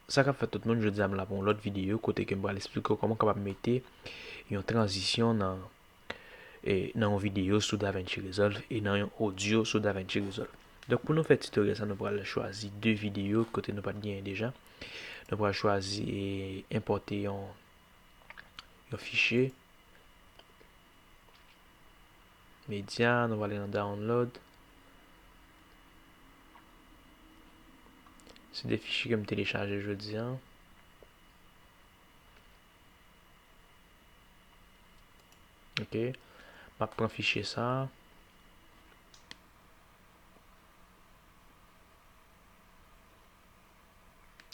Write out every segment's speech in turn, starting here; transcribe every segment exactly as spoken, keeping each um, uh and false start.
Sa k ap fèt tout moun, jodi a m la pou yon lòt videyo kote ke m pral eksplike w kòman w kapab mete yon tranzisyon nan, e, nan yon videyo sou DaVinci Resolve e nan yon odyo sou DaVinci Resolve. Donk, pou nou fè titoryèl sa, nou pral chwazi de videyo kote nou pa t genyen deja. Nou pral chwazi, e, enpòte yon, yon fichye. Medya, nou prale nan download. Se de fichye ke m telechaje jodi a. Ok. M ap pran fichye sa.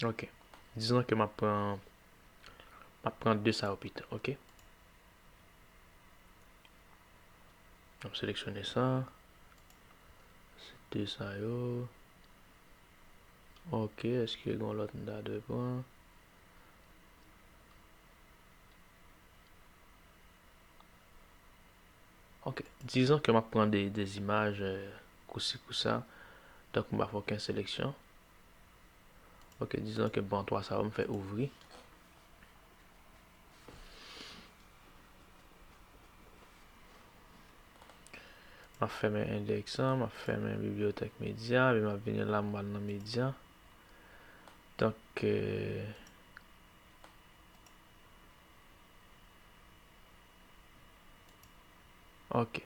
Ok. Dizon ke m ap pran, m ap pran de sa yo pito, ok? M ap seleksyone sa. Se de sa yo. Ok, èske gen yon lòt m ta dwe pran? Ok, dizon ke m ap pran de, de zimaj, eh, kousi kousa. Donk, m pa fè okenn seleksyon. Ok, dizon ke m pran twa sa yo, m fè ouvri. M ap fèmen endèks lan, m ap fèmen bibliyotèk medya, epi m ap vini la, m pral nan medya. Donk, eh, ok.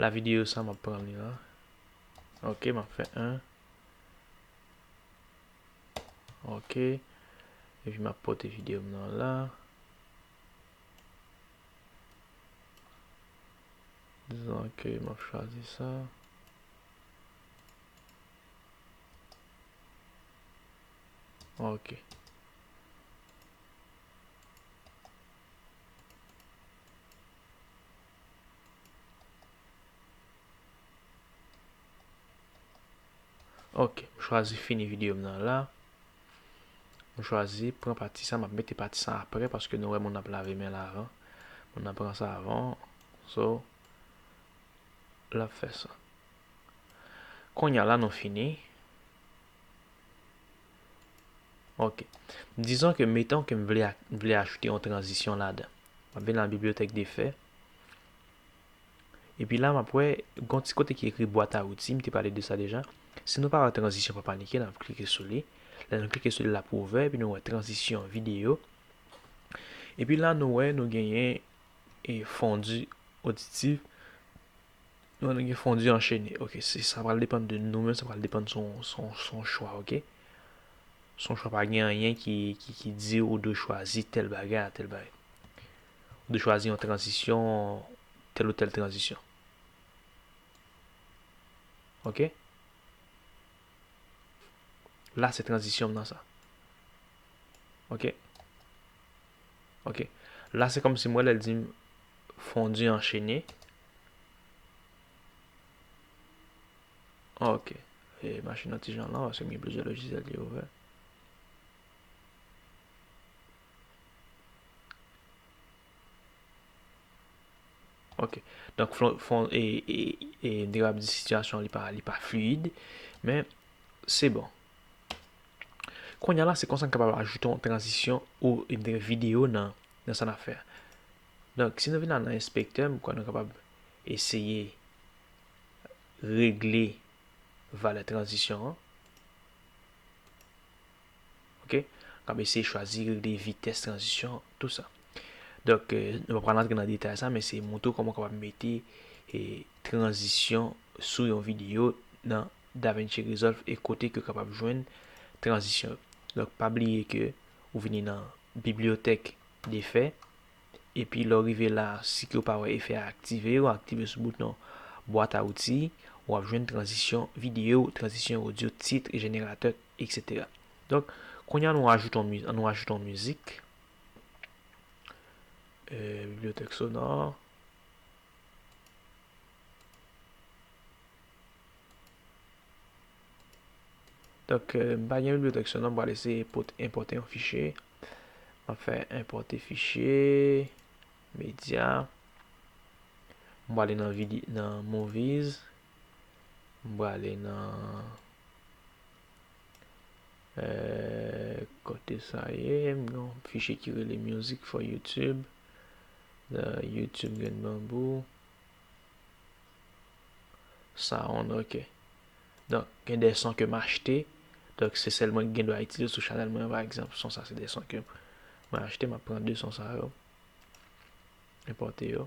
La videyo sa, m ap pran li la. Ok, m ap fè en. Ok. Epi m ap pote videyo m nan la. Dizon ke m ap chwazi sa. Ok. Ok, m chwazi fini videyo m nan la. M chwazi pran pati sa, m ap mete pati sa apre paske nou wè moun ap lave men l avan. Moun nan pran savan. So, l ap fè sa. Kounye a la nou fini. Ok. Dizon ke, meton ke m vle a-, m vle ajoute yon tranzisyon ladan. M ap vin nan bibliyotèk defè. Epi la, m ap wè, gon ti kote ki ekri bwat a outi, m te pale de sa deja. Si nou pa wè tranzisyon, pa panike, n ap klike sou li. Lè nou klike sou li, l ap ouvè, epi nou wè tranzisyon videyo. Epi la, nou wè, nou genyen, e, fondu oditif. Nou wè, nou gen fondu anchene. Ok, se, sa pral depann de nou menm, sa pral depann se yon, se yon, se yon chwa, ok? Se yon chwa, pa gen anyen ki, ki, ki di ou dwe chwazi tèl bagay a tèl bagay. Ou dwe chwazi yon tranzisyon, tèl ou tèl tranzisyon. Ok? La, se tranzisyon m nan sa. Ok? Ok. La, se kòmsi m wè lè l di m fondu anchene. Ok. E machin nan ti jan lan, paske m gen plizyè lojisyèl ki ouvè. Ok. Donk, fon, fon, e, e, e, m te kapab di sitiyasyon li pa, li pa fliyid, men se bon. Kounye a la, se konsa n kapab ajoute yon tranzisyon ou, e, videyo nan, nan sa n ap fè a. Donk, si nou vin la nan enspektè, m kwè nou kapab eseye regle valè tranzisyon an. Ok? N ap eseye chwazi, regle vitès tranzisyon, tou sa. Donk, eh, nou pa pral antre nan detay sa, men se montre w kòman w kapab mete, eh, tranzisyon sou yon videyo nan DaVinci Resolve e kote ke w kapab jwenn tranzisyon yo. Donk, pa bliye ke ou vini nan bibliyotèk defè, epi lè w rive la, si ke w pa wè efè a aktive, w aktive sou bouton bwat a outi, w ap jwenn tranzisyon videyo, tranzisyon odyo, tit, jeneratè, etsetera. Donk, kounye a nou ajoute yon mi-, nou ajoute yon mizik. Euh, bibliyotèk sonò. Donk, euh, m pa gen bibliyotèk sonò, m pral eseye pot-, enpòte yon fichye. M ap fè enpòte fichye, medya. M prale nan vide-, nan movies. M prale nan Euh, kote sa ye? M gen yon fichye ki rele Music for YouTube. The YouTube Grain Bamboo. Sound, ok. Donk, gen de son ke m achte. Donk, se sèl mwen ki gen dwa itilize sou chanèl mwen, pa egzanp. Son sa, se de son ke mwen achte. M ap pran de son sa yo. Enpòte yo.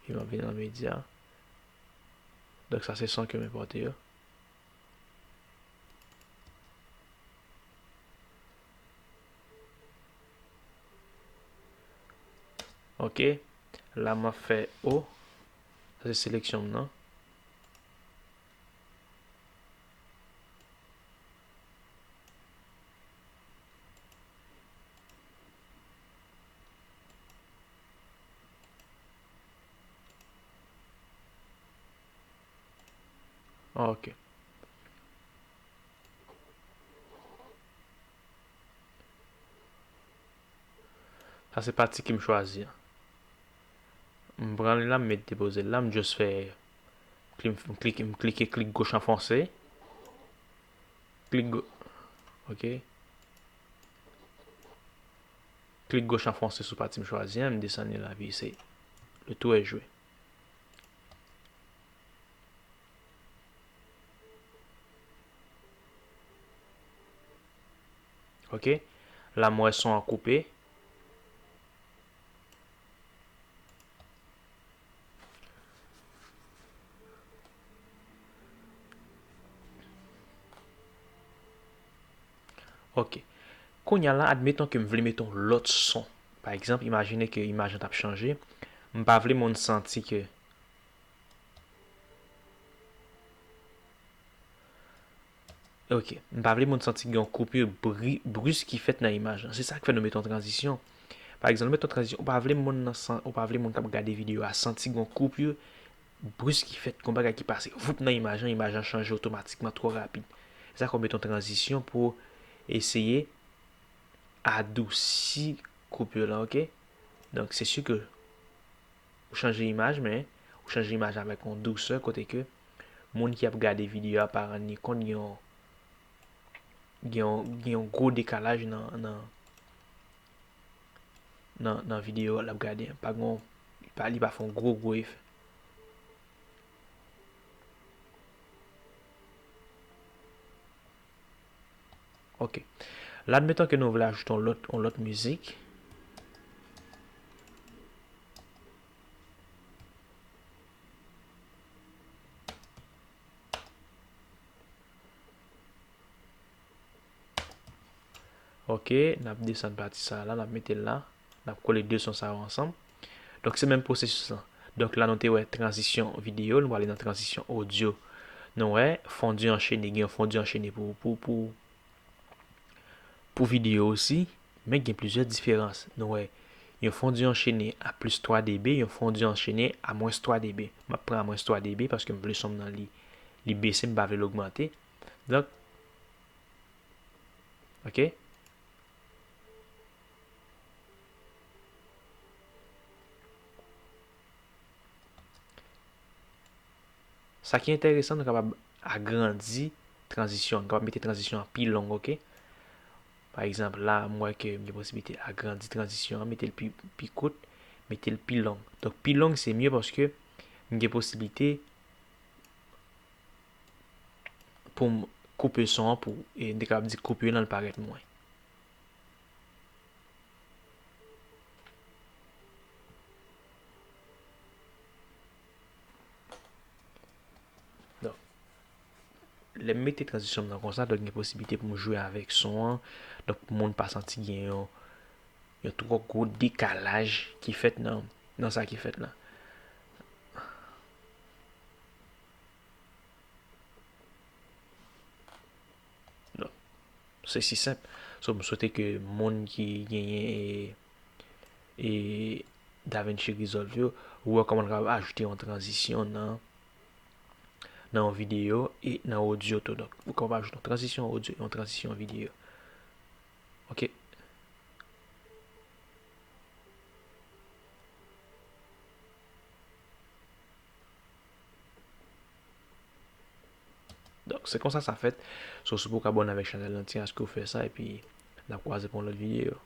Epi m ap vin nan medya. Donk, sa se son ke m enpòte yo. Ok. La, m ap fè O. Sa se seleksyon m nan. Ok. Sa se pati ke m chwazi an. M pran li la, m met depoze l la, m just fè kli-, m klike, m klike klik goch anfonse. Klik go-, ok. Klik goch anfonse sou pati m chwazi an, m desann li la, epi se le tour est joué. Ok. La, m wè son an koupe. Ok. Kounye a la, admeton ke m vle mete yon lòt son. Pa egzanp, imajine ke imaj lan t ap chanje. M pa vle moun santi ke Ok, m pa vle moun santi gen yon koupi bri-, bris ki fèt nan imaj lan. Se sa k fè nou mete yon tranzisyon. Pa egzanp, nou mete yon tranzisyon, ou pa vle moun nan san-, ou pa vle moun k ap gade videyo a santi gen yon koupi bris ki fèt, gen yon bagay ki pase, voup, nan imaj lan, imaj lan chanje otomatikman twò rapid. Se sa k fè w mete yon tranzisyon pou eseye adousi koupi lan, ok? Donk, se si ke ou chanje imaj, men ou chanje imaj avèk yon dousè kote ke moun ki ap gade videyo a pa rann li kont gen yon, gen yon, gen yon gwo dekalaj nan, nan, nan, nan videyo l ap gade an. Pa gen yon, pa, li pa fè yon gwo, gwo efè. Ok. La, admeton ke nou vle ajoute yon lòt, yon lòt mizik. Ok, n ap desann pati sa a la, n ap mete l la. N ap kole de son sa yo ansanm. Donk, se menm pwosesis lan. Donk, la, nou te wè tranzisyon videyo, nou prale nan tranzisyon odyo. Nou wè, fondi anchene, gen yon fondi anchene pou, pou, pou, pou videyo osi, men gen plizyè diferans. Nou wè, yon fondi anchene a plis twa dB, yon fondi anchene a mwens twa dB. M ap pran a mwens twa dB paske m vle son m nan li, li bese, m pa vle l ogmante. Donk, ok. Sa ki enteresan, nou kapab agrandi tranzisyon an. Nou kapab mete tranzisyon an pi long, ok? Pa egzanp, la, m wè ke m gen posiblite agrandi tranzisyon an, mete l pi, pi kout, mete l pi long. Donk, pi long, se mye paske m gen posiblite pou m koupe son an pou, e, m te kapab di koupe l an, l parèt mwen. Donk, lè m mete tranzisyon m nan konsa, donk gen posiblite pou m jwe avèk son an. Donk, pou moun pa santi gen yon, yon twò gwo dekalaj ki fèt nan, nan sa ki fèt la. Donk, se si senp. So, m swete ke moun ki genyen, e, e DaVinci Resolve yo, ou wè kòman n kapab ajoute yon tranzisyon nan, nan yon videyo e nan odyo tou. Donk, ou kapab ajoute yon tranzisyon odyo e yon tranzisyon videyo. Ok. Donk, Se konsa sa fèt. So, si w poko abòne avèk chanèl lan, ti aske w fè sa, epi n ap kwaze pou yon lòt videyo.